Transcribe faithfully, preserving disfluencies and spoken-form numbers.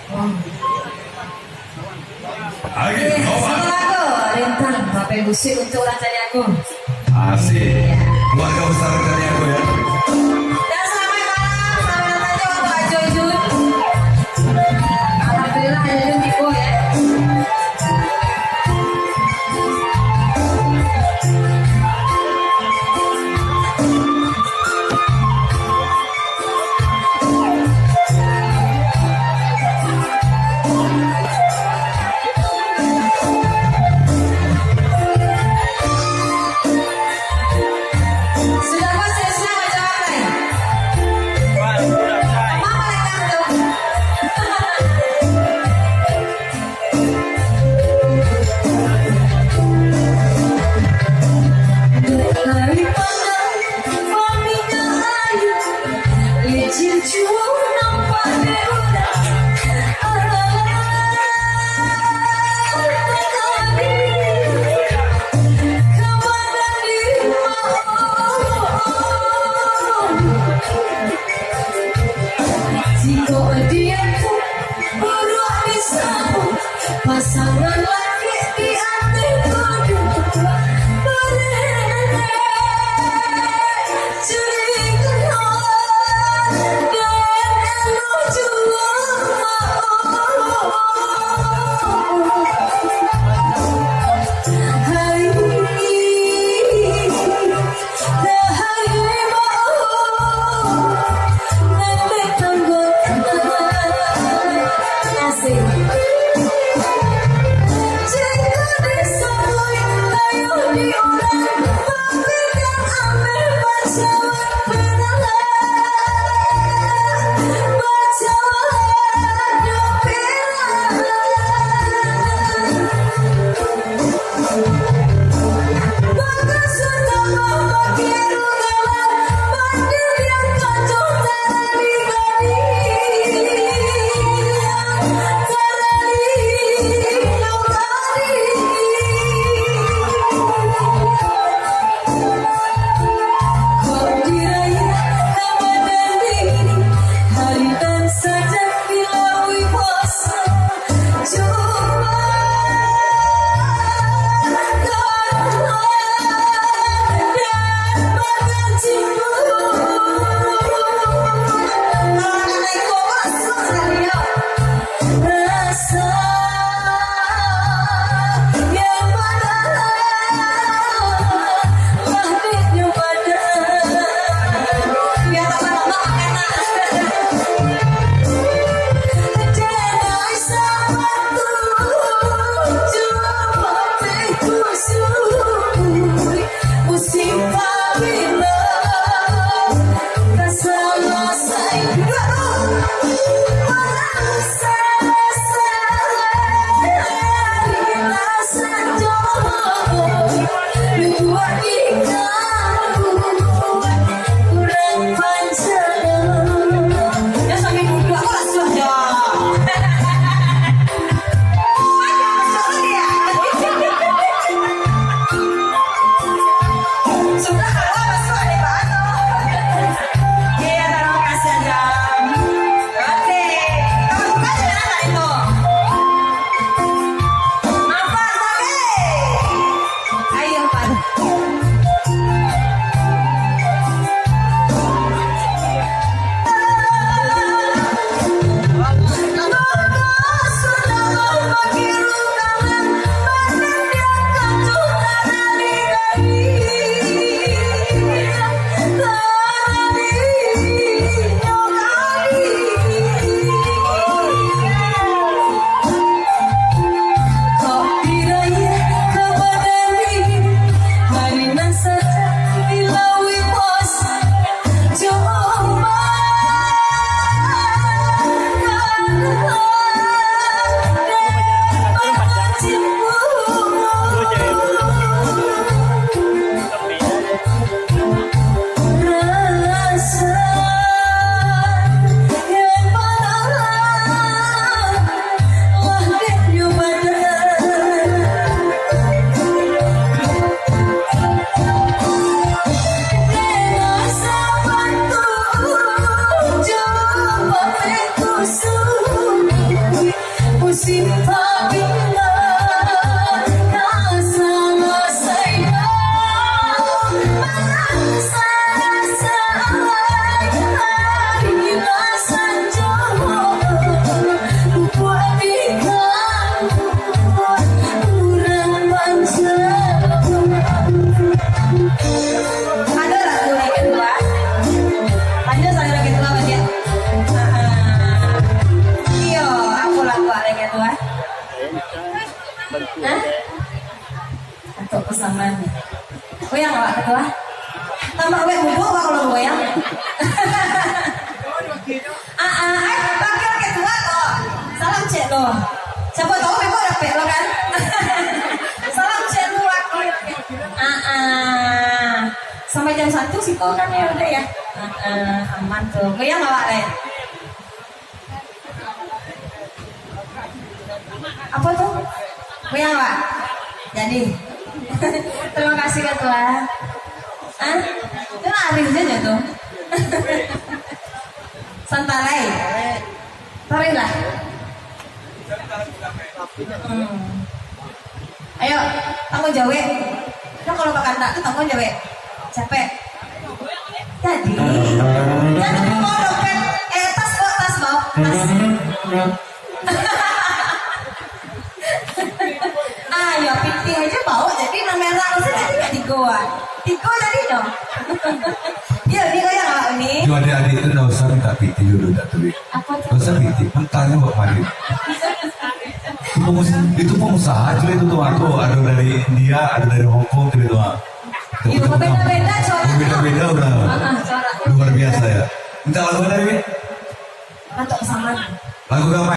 Oke, satu lagu, Rintang, sampai musik untuk urang Caniago. Asik. Keluarga besar Caniago, ya. Dan selamat malam, selamat datang juga untuk Ajo Jun. Alhamdulillah, Ajo Jun tibo, ya. Jikok dian tu buruak disambung, pasangan laki di ateh kodo, bareh curiga dan elok juo. Hai. Sudah kaluar masuk, ada Pak Ano. Iya, terima kasih, Adam. Oke, kita buka celana tadi tuh. Apa, Sabe? Ayo, Pak. Ado lagu lai ketua? Ado sajo lai ketua, Bang, yo? Ah, ah. Iyo, apo lagu lai ketua? Hah? Atok pasaman. Goyang awak ketua? Tambah awak mudo awak kalau goyang. Ah, ah, eh, wakil ketua ko. Salam cek lo. Siapa tahu memang dapek lo kan? Salam cek lo wakil. Ah, ah. Sampai jam satu siko kan ya udah ya. Ah, ah, aman tu. Goyang awak deh. Apo tu? Goyang, Pak? Jadi. Terima kasih, Ketua. Hah? Itu arif saja tu. Santai. Taruihlah. Hmm. Ayo, tanggung jawab. Nah, kalau bakandak tu tanggung jawab. Capek. Jadi, jadi bawa dompet, eh, tas, bawa tas, bawa tas. Ayo, pitih aja bawa, jadi nang merah tu jadi tigo, ah. Tigo jadi no. Yo, ni goyang awak ni. Yo, adik-adik tu ndak usah minta pitih dulu, tak tu. Apo tu? Ndak usah pitih, mentahnya buat mandi. Itu pengus-, itu pengusaha tu, itu tuh, aku ada dari India, ada dari Hong Kong tu, itu, ah. Itu Iyo, berbeda-beda corak. Berbeda-beda udah. Ah, ah, corak. Luar biasa ya. Minta lagu apa tadi? Atok Pasaman. Lagu apa?